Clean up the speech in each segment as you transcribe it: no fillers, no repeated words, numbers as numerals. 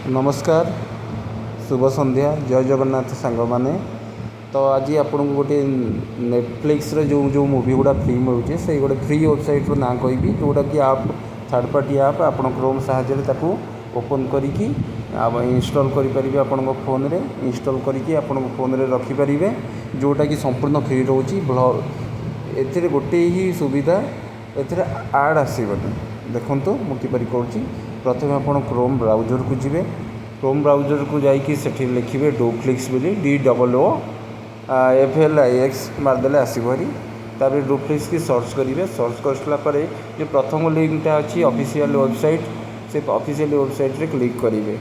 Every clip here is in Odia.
ନମସ୍କାର, ଶୁଭ ସନ୍ଧ୍ୟା, ଜୟ ଜଗନ୍ନାଥ ସାଙ୍ଗମାନେ। ତ ଆଜି ଆପଣଙ୍କୁ ଗୋଟିଏ ନେଟଫ୍ଲିକ୍ସରେ ଯେଉଁ ଯେଉଁ ମୁଭି ଗୁଡ଼ା ଫ୍ରି ମିଳୁଛି, ସେଇ ଗୋଟେ ଫ୍ରି ୱେବସାଇଟ୍ର ନାଁ କହିବି, ଯେଉଁଟାକି ଆପ୍, ଥାର୍ଡ଼ ପାର୍ଟି ଆପ୍। ଆପଣ କ୍ରୋମ୍ ସାହାଯ୍ୟରେ ତାକୁ ଓପନ୍ କରିକି ଆଉ ଇନଷ୍ଟଲ୍ କରିପାରିବେ। ଆପଣଙ୍କ ଫୋନ୍ରେ ଇନଷ୍ଟଲ୍ କରିକି ଆପଣଙ୍କ ଫୋନ୍ରେ ରଖିପାରିବେ, ଯେଉଁଟାକି ସମ୍ପୂର୍ଣ୍ଣ ଫ୍ରି ରହୁଛି। ଏଥିରେ ଗୋଟିଏ ହିଁ ସୁବିଧା, ଏଥିରେ ଆଡ଼୍ ଆସିବନି। ଦେଖନ୍ତୁ ମୁଁ କିପରି କରୁଛି। ପ୍ରଥମେ ଆପଣ କ୍ରୋମ୍ ବ୍ରାଉଜର୍କୁ ଯିବେ। କ୍ରୋମ୍ ବ୍ରାଉଜର୍କୁ ଯାଇକି ସେଠି ଲେଖିବେ ଡୋଫ୍ଲିକ୍ସ ବୋଲି, DOOFLIX ମାରିଦେଲେ ଆସିବ ଭାରି। ତାପରେ ଡୋଫ୍ଲିକ୍ସକି ସର୍ଚ୍ଚ କରିବେ। ସର୍ଚ୍ଚ କରିସାରିଲା ପରେ ଯେଉଁ ପ୍ରଥମ ଲିଙ୍କଟା ଅଛି, ଅଫିସିଆଲ୍ ୱେବସାଇଟ୍, ସେ ଅଫିସିଆଲ୍ ୱେବସାଇଟ୍ରେ କ୍ଲିକ୍ କରିବେ।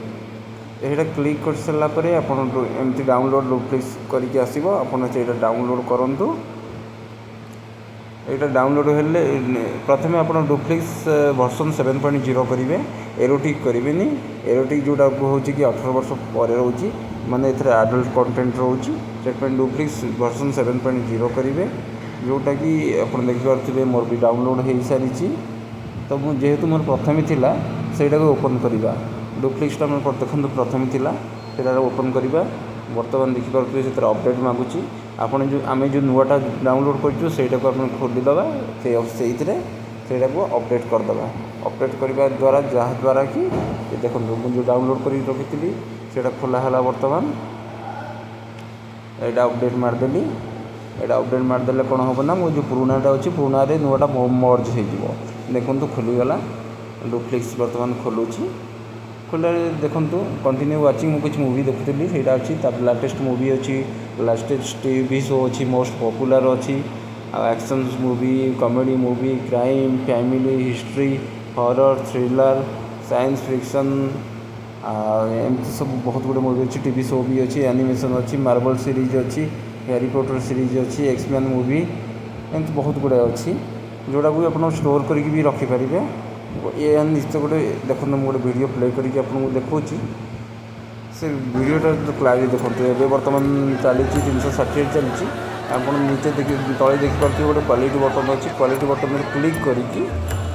ଏଇଟା କ୍ଲିକ୍ କରିସାରିଲା ପରେ ଆପଣ ଏମିତି ଡାଉନଲୋଡ଼୍ ଡୋଫ୍ଲିକ୍ସ କରିକି ଆସିବ। ଆପଣ ସେଇଟା ଡାଉନଲୋଡ଼୍ କରନ୍ତୁ। ଏଇଟା ଡାଉନଲୋଡ଼୍ ହେଲେ ପ୍ରଥମେ ଆପଣ ଡୋଫ୍ଲିକ୍ସ ଭର୍ସନ୍ 7.0 କରିବେ, ଏରୋଟିକ୍ କରିବେନି। ଏରୋଟିକ୍ ଯେଉଁଟା ହେଉଛି କି 18 ବର୍ଷ ପରେ ରହୁଛି, ମାନେ ଏଥିରେ ଆଡ଼ଲ୍ଟ କଣ୍ଟେଣ୍ଟ ରହୁଛି। ସେଥିପାଇଁ ଡୋଫ୍ଲିକ୍ସ ଭର୍ସନ୍ 7.0 କରିବେ, ଯେଉଁଟାକି ଆପଣ ଦେଖିପାରୁଥିବେ ମୋର ବି ଡାଉନଲୋଡ଼୍ ହେଇସାରିଛି। ତ ମୁଁ ଯେହେତୁ ମୋର ପ୍ରଥମେ ଥିଲା, ସେଇଟାକୁ ଓପନ୍ କରିବା। ଡୋଫ୍ଲିକ୍ସଟା ମୋର ଦେଖନ୍ତୁ ପ୍ରଥମେ ଥିଲା, ସେଇଟା ଓପନ୍ କରିବା। ବର୍ତ୍ତମାନ ଦେଖିପାରୁଥିବେ ସେଥିରେ ଅପଡ଼େଟ୍ ମାଗୁଛି। ଆପଣ ଯେଉଁ ଆମେ ଯେଉଁ ନୂଆଟା ଡାଉନଲୋଡ଼୍ କରିଛୁ, ସେଇଟାକୁ ଆପଣ ଖୋଲିଦେବା, ସେଇଥିରେ ସେଇଟାକୁ ଅପଡ଼େଟ୍ କରିଦେବା। ଅପଡ଼େଟ୍ କରିବା ଦ୍ୱାରା, ଯାହାଦ୍ୱାରା କି ଦେଖନ୍ତୁ ମୁଁ ଯେଉଁ ଡାଉନଲୋଡ଼୍ କରିକି ରଖିଥିଲି, ସେଇଟା ଖୋଲା ହେଲା। ବର୍ତ୍ତମାନ ଏଇଟା ଅପଡ଼େଟ୍ ମାରିଦେଲି। ଏଇଟା ଅପଡ଼େଟ୍ ମାରିଦେଲେ କ'ଣ ହେବ ନା, ମୋ ଯେଉଁ ପୁରୁଣାଟା ଅଛି, ପୁରୁଣାରେ ନୂଆଟା ମର୍ଜ ହେଇଯିବ। ଦେଖନ୍ତୁ, ଖୋଲିଗଲା। ଡୋଫ୍ଲିକ୍ସ ବର୍ତ୍ତମାନ ଖୋଲୁଛି। ଖୋଲିଲେ ଦେଖନ୍ତୁ କଣ୍ଟିନ୍ୟୁ ୱାଚିଂ, ମୁଁ କିଛି ମୁଭି ଦେଖୁଥିଲି, ସେଇଟା ଅଛି। ତାପରେ ଲାଟେଷ୍ଟ ମୁଭି ଅଛି, ଲାଟେଷ୍ଟ ଟିଭି ଶୋ ଅଛି, ମୋଷ୍ଟ ପପୁଲାର ଅଛି, ଆଉ action movie, comedy movie, crime, family, history, horror, thriller, science fiction, ଆଉ ଏମିତି ସବୁ ବହୁତ ଗୁଡ଼ିଏ ମୁଭି ଅଛି। ଟିଭି ଶୋ ବି ଅଛି, ଆନିମେସନ୍ ଅଛି, ମାର୍ବଲ ସିରିଜ୍ ଅଛି, ହ୍ୟାରି ପୋଟର ସିରିଜ୍ ଅଛି, ଏକ୍ସମ୍ୟାନ୍ ମୁଭି, ଏମିତି ବହୁତ ଗୁଡ଼ାଏ ଅଛି, ଯେଉଁଟାକୁ ବି ଆପଣ ଷ୍ଟୋର୍ କରିକି ବି ରଖିପାରିବେ। ଏ ନିଶ୍ଚୟ ଗୋଟେ ଦେଖନ୍ତୁ, ମୁଁ ଗୋଟେ ଭିଡ଼ିଓ ପ୍ଲେ କରିକି ଆପଣଙ୍କୁ ଦେଖାଉଛି। ସେ ଭିଡ଼ିଓଟା କ୍ଲାରିଟି ଦେଖନ୍ତୁ। ଏବେ ବର୍ତ୍ତମାନ ଚାଲିଛି, 360 ଚାଲିଛି। ଆପଣ ନିଜେ ଦେଖି ତଳେ ଦେଖିପାରୁଥିବେ, ଗୋଟେ କ୍ୱାଲିଟି ବଟନ୍ ଅଛି। କ୍ୱାଲିଟି ବଟନ୍ରେ କ୍ଲିକ୍ କରିକି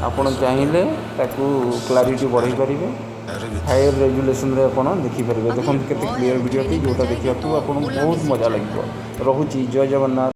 ଆପଣ ଚାହିଁଲେ ତାକୁ କ୍ଲାରିଟି ବଢ଼ାଇ ପାରିବେ। ହାୟର ରେଜୁଲେସନ୍ରେ ଆପଣ ଦେଖିପାରିବେ। ଦେଖନ୍ତୁ କେତେ କ୍ଲିୟର ଭିଡ଼ିଓଟି, ଯେଉଁଟା ଦେଖିବାକୁ ଆପଣଙ୍କୁ ବହୁତ ମଜା ଲାଗିବ। ରହୁଛି, ଜୟ ଜଗନ୍ନାଥ।